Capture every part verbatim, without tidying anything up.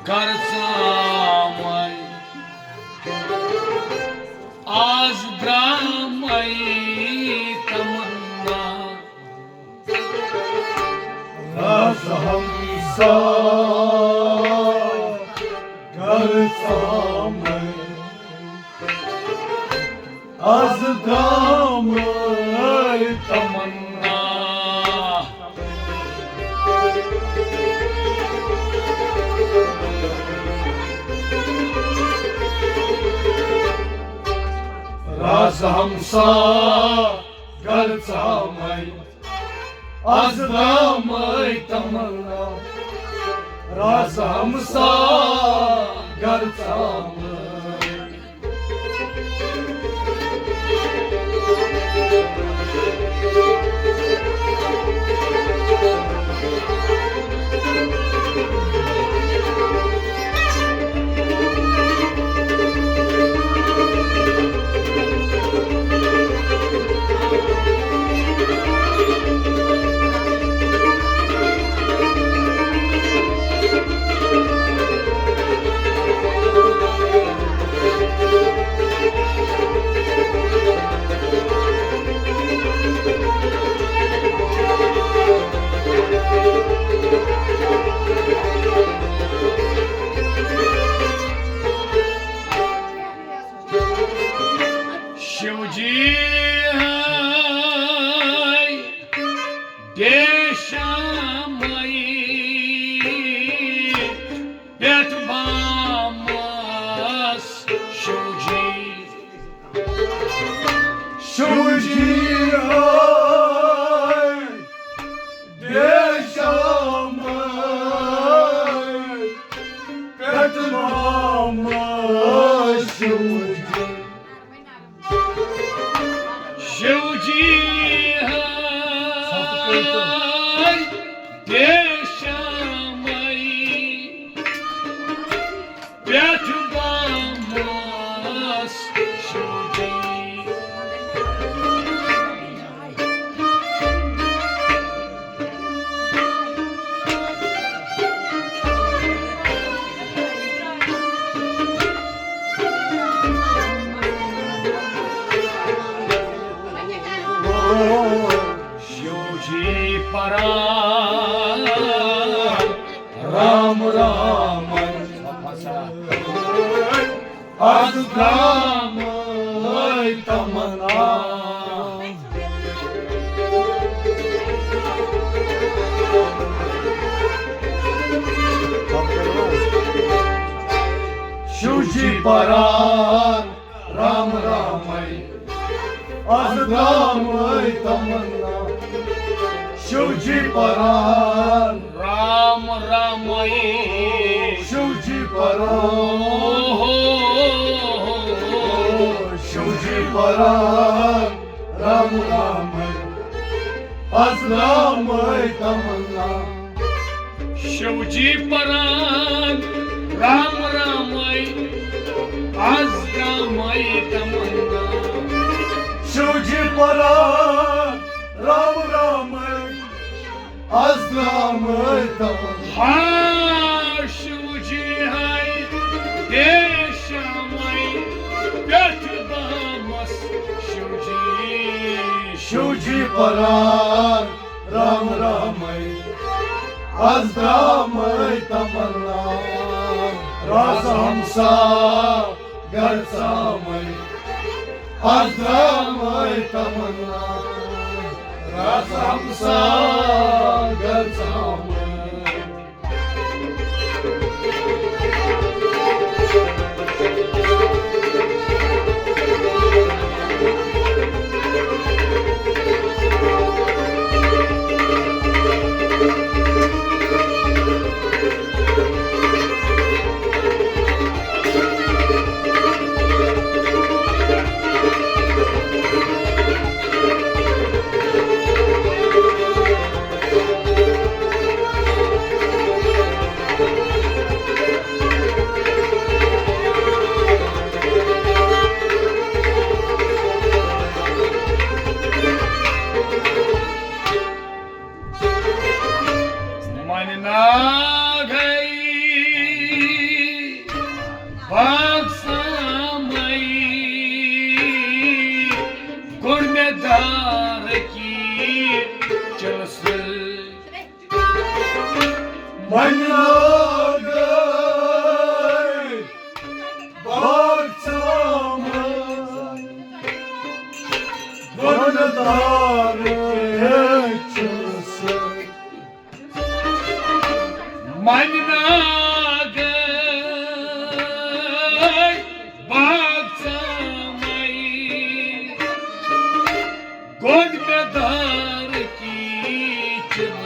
گرژامے آز درامے تمنا۔ راز ہمسا گرژامے آز درامے تمنا۔ راز ہمسا گرژامے آز درامے تمنا۔ راز ہمسا گرژامے۔ شیو جی ہاے دیشامے پٮ۪ٹھ بامس شیو جی۔ شیو جی ہاے دیشامے پٮ۪ٹھ بامس شیو جی۔ شیو جی ہاے دیشامے پٮ۪ٹھ بامس شیو جی۔ شیو جی پران رام رام آز درامے تمنا۔ شیو جی پران رام رامے آز درامے تمنا۔ شیو جی پران رام رامے۔ شیو جی پران۔ اوہو۔ شیو جی پران رام رامے آز درامے تمنا۔ شیو جی پران رام رامے آز درامے تمنا۔ شیو جی پران رام رامے آز درامے تمنا۔ ہاں شیو جی ہاے دیشامے پٮ۪ٹھ بامس شیو جی۔ شیو جی پران رام رامے آز درامے تمنا۔ راز ہمسا گرژامے آز درامے تمنا۔ راز ہمسا گرژامے۔ ناگے باغ سامے، کوٚر مےٚ دار کی چلسہٕ۔ ونہِ ناگے باغ سامے، کوٚر مےٚ دار کی چلسہٕ۔ منہِ ناگے باغ سامے، گوٚد مےٚ دار کی چلسہٕ۔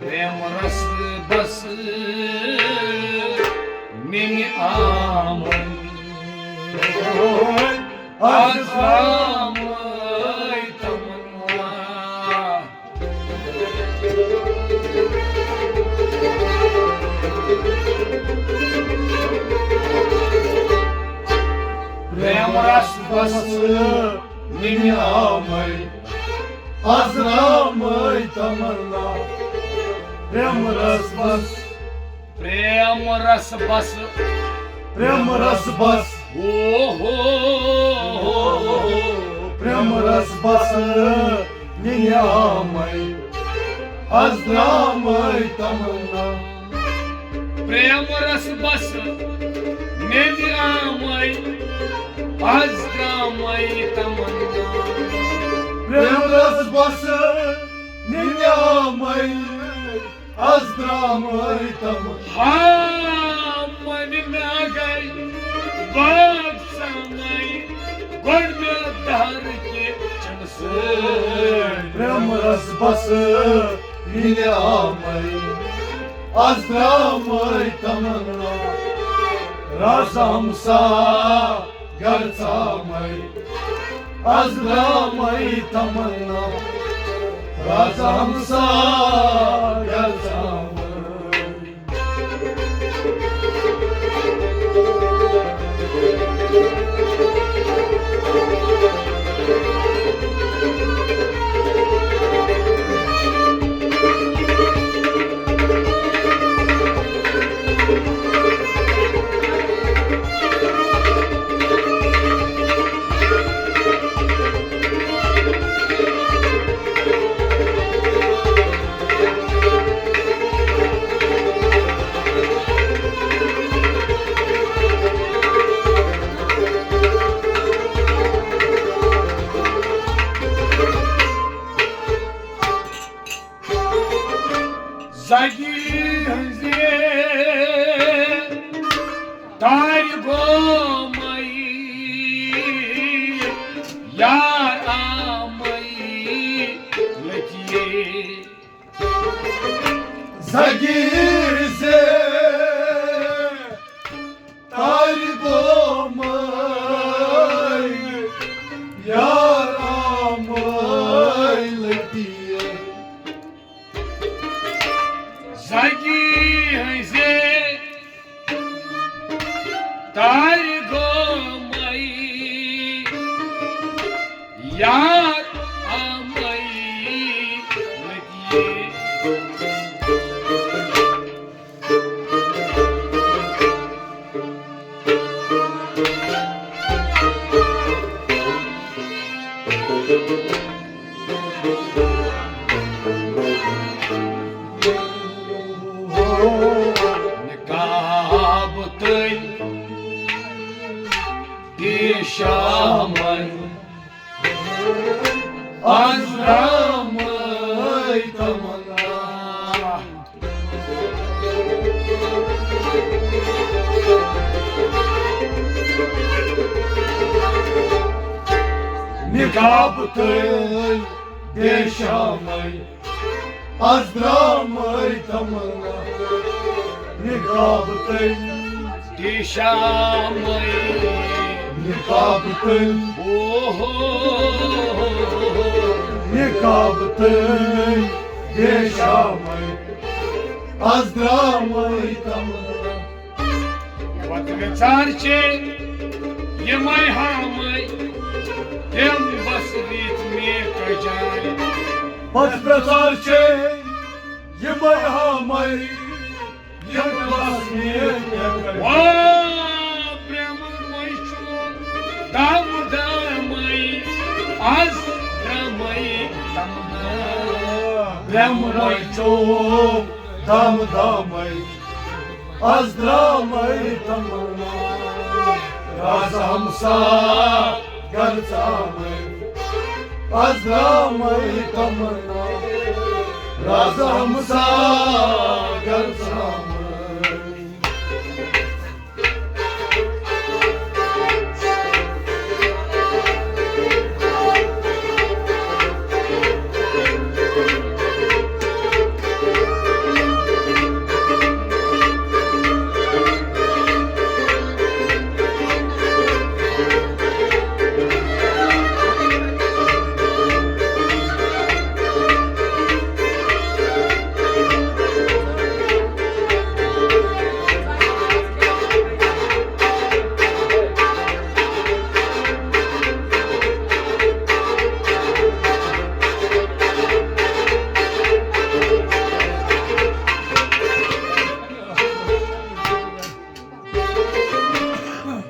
پریم رس بس نِنہِ آمے، از آمے تمنا۔ پریم رس بس نِنہِ آمے، از آمے تمنا۔ پریم رس بس، پریم رس بس، پریم رس بس، او ہو۔ پریم رس بس نِنہِ آمے، از درامے تمنا۔ پریم رس بس نِنہِ آمے، از درامے تمنا۔ پریم رس بس نِنہِ آمے، از درامے تمنا۔ ہا، منہِ ناگے باغ سامے، گوٚد مےٚ دار کی چلسہٕ۔ پریم رس بس نِنہِ آمے، از درامے تمنا۔ راز ہمسا گر ژامے، از درامے تمنا۔ راز ہمسا گر ژامے۔ زگی ہٕنٛزِ تارِ گومے، یار آمے لٔتیے۔ زگی ہٕنٛزِ تارِ گومے، یار آمے لٔتیے۔ زگی ہٕنٛزِ تارِ گومے، یار آمے لٔتیے۔ نقاب تٔلۍ دِ شامن، از درامے تمنا۔ نقاب تٔلۍ دِ شامے، از درامے تمنا۔ نقاب تٔلۍ دِ شامے۔ نقاب تٔلۍ۔ او ہو۔ بے قاب تہٕ بے شامے، از درامے تمنا۔ وتہٕ ویژار چھے یمے ہامے، تِم بس رٕتۍ مےٚ کجاے۔ وتہٕ ویژار چھے یمے ہامے، یِم بس مےٚ کجاے۔ وا برٛمہٕ مٔنٛزۍ چھُ دم دمے، از درامے تمنا۔ برٛمہٕ مٔنٛزۍ چھُ دم دمے، از درامے تمنا۔ راز ہمسا گر ژامے، از درامے تمنا۔ راز ہمسا گر ژامے۔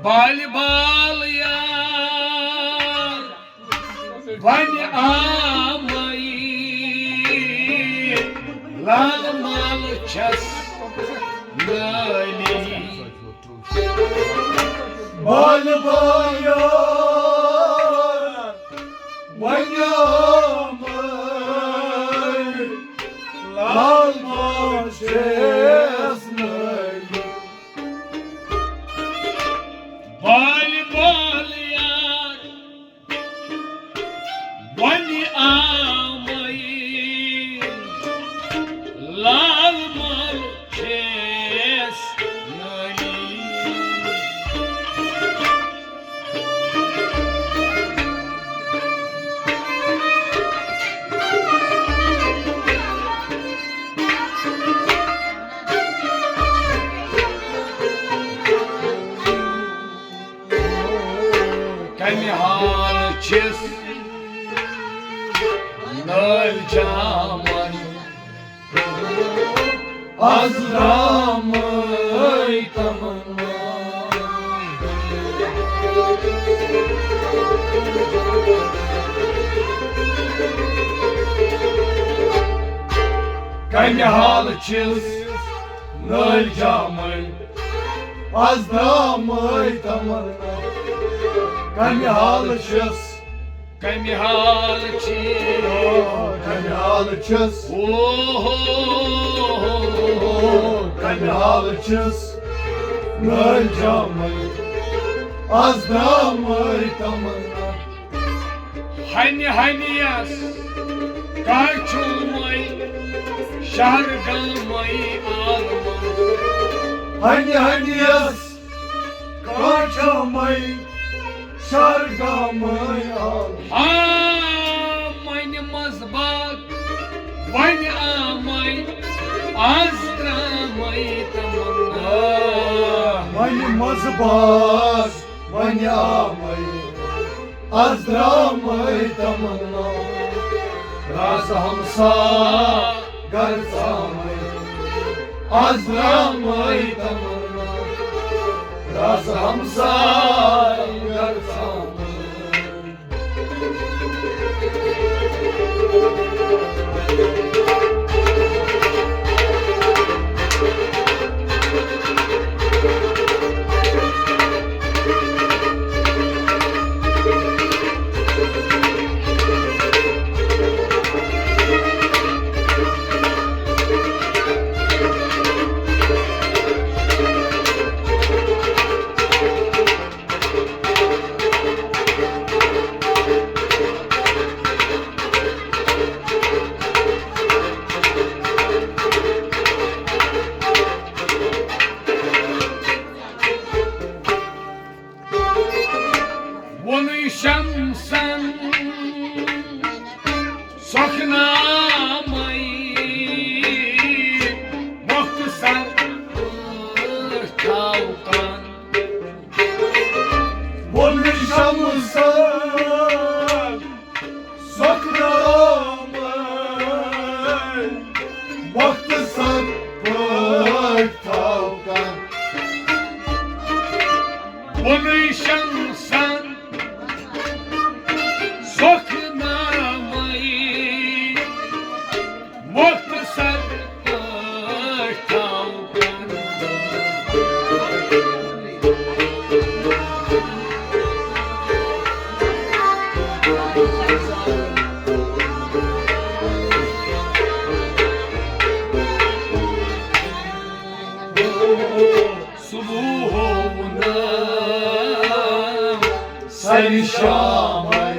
بالہِ بال یار، وۄنۍ آمے لال مال چھس نٲلی۔ بالہِ بال یار، وۄنۍ آمے لال مال چھس نٲلی۔ بالہِ بال یار، وۄنۍ آمے لال مال چھس نٲلی۔ کمہِ حال چھس نٲلۍ جامن، از درامے تمنا۔ کمہِ حال چھس نٲلۍ جامن، از درامے تمنا۔ کمہِ حال چھس، کمہِ حال چھس، کمہِ حال چھس، او ہو، کمہِ حال چھس نٲلۍ جامے، از درامے تمنا۔ ہنہِ ہنہِ یس کانٛہہ چھُمے شہر گامے عالمس۔ ہنہِ ہنہِ یس کانٛہہ چھُمے شہر گامے عالمس۔ ہا، وۄنۍ منٛز باغ، وۄنۍ آمے، از درامے تمنا۔ وۄنۍ منٛز باغ، وۄنۍ آمے، از درامے تمنا۔ راز ہمسا گر ژامے، از درامے تمنا۔ راز ہمسا گر ژامے۔ آمے مختصر پٲٹھۍ تھاو کن۔ ووٚنُے شمسن سۄکھناوان مختصر پٲٹھۍ تھاو کن۔ ووٚنُے شمسن سۄکھناوان مختصر پٲٹھۍ تھاو کن۔ صبحو نام سرِ شامے،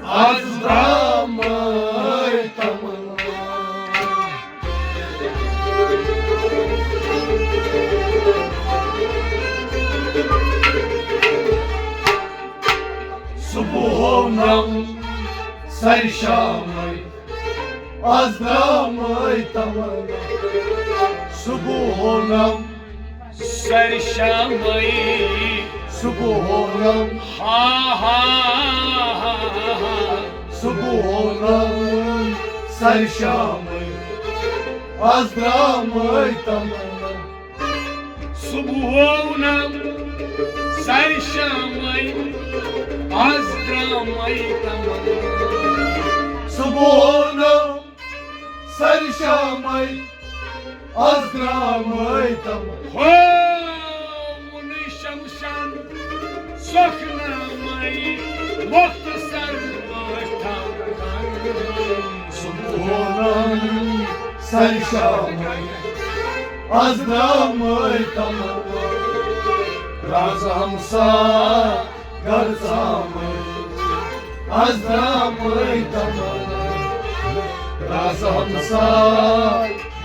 از درامے تمنا۔ صبحو نم سرِ شامے، از درامے تمنا۔ صبحو نم سرِ شامے۔ صبحو نم۔ ہا ہا ہا ہا۔ صبحو نم سرِ شامے، از درامے تمنا۔ صبحو نم سرِ شامے، از درامے تمنا۔ صبحو نم سرِ شامے، از درامے تمنا۔ ہو، ووٚنُے شمسن سۄکھناوان مختصر پٲٹھۍ تھاو کن۔ صبحو نم سرِ شامے، از درامے تمنا۔ راز ہمسا گر ژامے، از درامے تمنا۔ راز ہمسا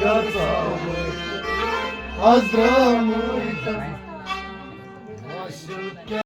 گر ژامے، از درامے تمنا۔